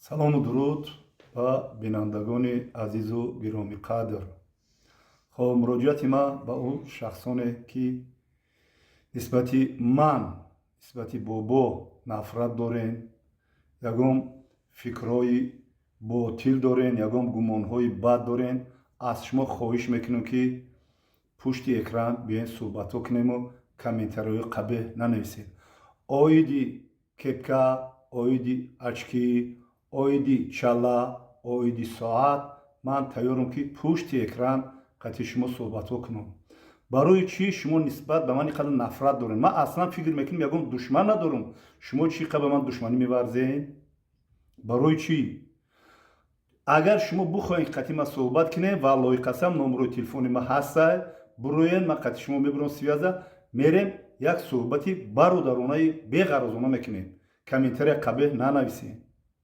Салому дуруд ба бинандагони азизу гиромиқадр. Хоб, муроҷиати ман ба ӯ шахсоне, ки нисбати ман, нисбати бобо нафрат дорен, ягон фикрҳои ботил дорен, ягон гумонҳои бад дорен, аз шумо хоҳиш мекунем, ки пушти экран биёен, суҳбатҳо кунему комментариҳои қабеҳ нанависед. Оиди кепка, оиди очки, оиди чала, оиди соат ман тайёрам, ки пушти экран қати шумо суҳбатҳо кунам. Барои чӣ шумо нисбат ба ман ин қадар нафрат доред? Ман аслан фикр мекунам, ягон душман надорам. Шумо чӣ қадр ба ман душманӣ меварзед? Барои чӣ? Агар шумо бихоҳед қати ман суҳбат кунем, валлоҳи қасам, номерои телефони ман ҳастай, буроен, ман қати шумо мебурам связа, мерем, як суҳбати бародаронаи беғаразона мекунем. Комментария қабеҳ нанависем.